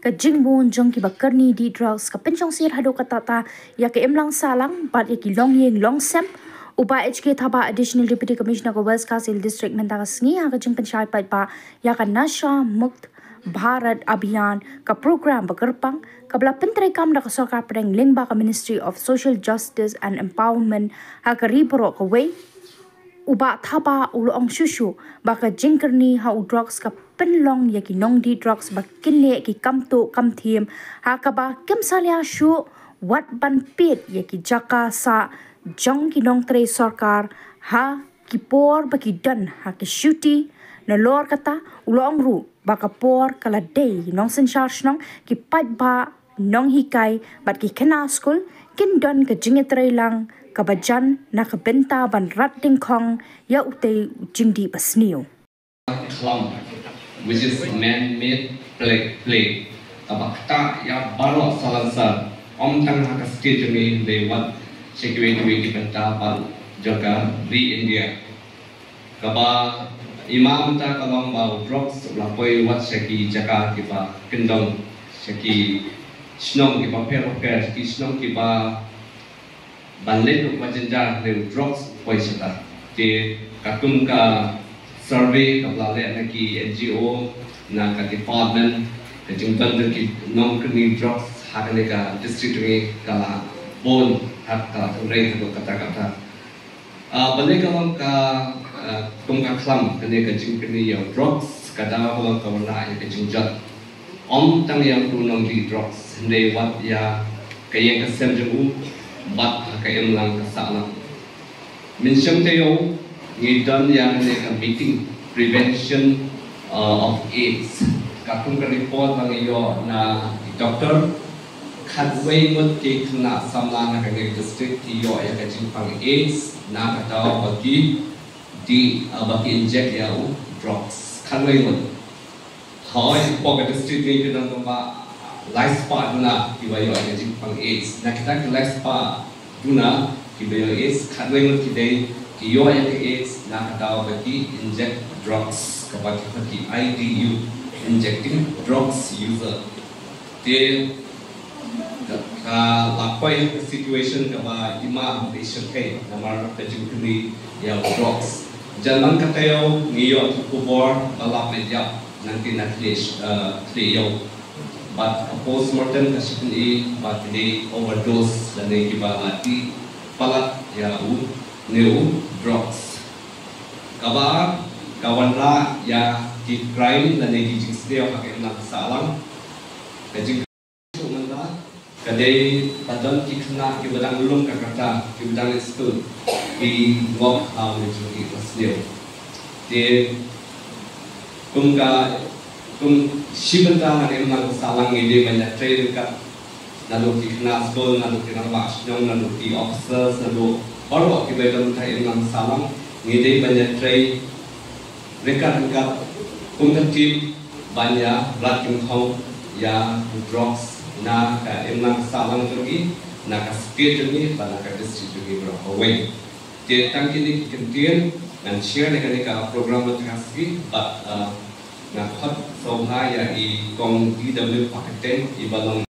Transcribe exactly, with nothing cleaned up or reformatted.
Ka jingbun jong kiba kyrni dih drugs ka pynshong sir haduh katta katta ïa ka imlang sahlang bad ïa ki longïing longsem. U Bah H K Thabah, Additional Deputy Commissioner ka West Khasi Hills District, mynta ka sngi ha ka jingpynshai paidbah ïa ka Nasha Mukt Bharat Abhiyan, ka program ba kyrpang kaba la pyntreikam da ka sorkar pdeng lyngba ka Ministry of Social Justice and Empowerment ha ka ri baroh kawei. U Bah Thabah u la ong shuh shuh ba ka jingkyrni ha u drugs ka pynlong ïa ki nongdih drugs ba kin leh ki kam tuh kam thiem ha kaba kim salia shuh, wat ban peit ïa ki jaka sah jong ki nongtrei sorkar ha ki por ba ki don ha ki shuti. Nalor kata, u la ong ruh ba ka por ka la dei nongsynshar shnong, ki paidbah, nonghikai bad ki khynnah skul kin don ka jingïatreilang kaba jan na ka bynta ban rat dyngkhong ïa utei u jingdih basniew. Khlam, which is man-made play, play. Kaba ktah ïa baroh Salonsar, ym tang ha ka state jong ngi hynrei wat sha kiwei kiwei ki bynta bad jong ka ri India. Kaba i ma mynta ka long ba u drugs u la poi wat sha ki jaka kiba kyndong, sha ki shnong kiba pher bapher, sha ki shnong kiba ban leit ruh ba jynjar, hynrei u drugs u poi shata. Te katkum ka survey kaba la leh na ki N G O, na ka department, ka jingdon jong ki nongkyrni drugs ha kane ka district jong ngi ka la bun, ha ka la kynrei haduh katta katta. Ah, balei ka long ka, ah, kum ka khlam kane ka jingkyrni ïa u drugs, ka daw ka long ka wanrah ïa ka jingjot. Ym tang ïa u nongdih drugs, hynrei wat ïa ka ïing ka sem jong u bad ha ka imlang ka sahlang. Mynshem taïew ngi don ïa kane ka meeting prevention, uh, of AIDS. Katkum ka report ba ngi ïoh na ki doktor, khatwei ngut ki khynnah samla na kane ka district ki ïoh ïa ka jingpang AIDS na ka daw ba ki dih, uh, ba ki inject ïa u drugs. Khatwei ngut. Hooid, hapoh ka district ngi ki don kumba lai spah duna kiba ïoh ïa ka jingpang AIDS. Na kita ki lai spah duna kiba ïoh AIDS, khatwei ngut ki dei ki ïoh ïa ka AIDS na ka daw ba ki inject drugs, kaba ki khot ki I D U, injecting drugs user. Te ka, ka la poi ha ka situation kaba i ma i shyrkhei namar ka jingkyrni ïa u drugs. Jan man ka taïew ngi ïoh ki khubor ba la pynïap nangta na khlieh, eh, khlieh ïew. Bad ka postmortem ka sheptieng ba ki dei overdose lane kiba la dih palat ïa u ne u drugs. Kaba ka wanrah ïa ki crime lane ki jingsniew ha ka imlang ka sahlang. Ka jing Ka dei ba don ki khynnah kiba dang lum ka rta, kiba dang leit skul, ki ngop ha une u jingdih basniew. Te kum ka, kum shi bynta ha ka imlang ka sahlang ngi dei ban ïatrei ryngkat naduh ki khynnah skul, naduh ki rangbah shnong, naduh ki officers, naduh baroh kiba don ha ka imlang ka sahlang, ngi dei ban ïatrei ryngkat ryngkat kum ka team ban ïa rat dyngkhong ïa u drugs na ka imlang sahlang jong ngi, na ka state jong ngi bad na ka district jong ngi baroh kawei. Te tang kine ki kyntien ngan share na kane ka program mynta ka sngi bad, uh, nga khot sngewbha ïa i Kong D W Paketeng iba long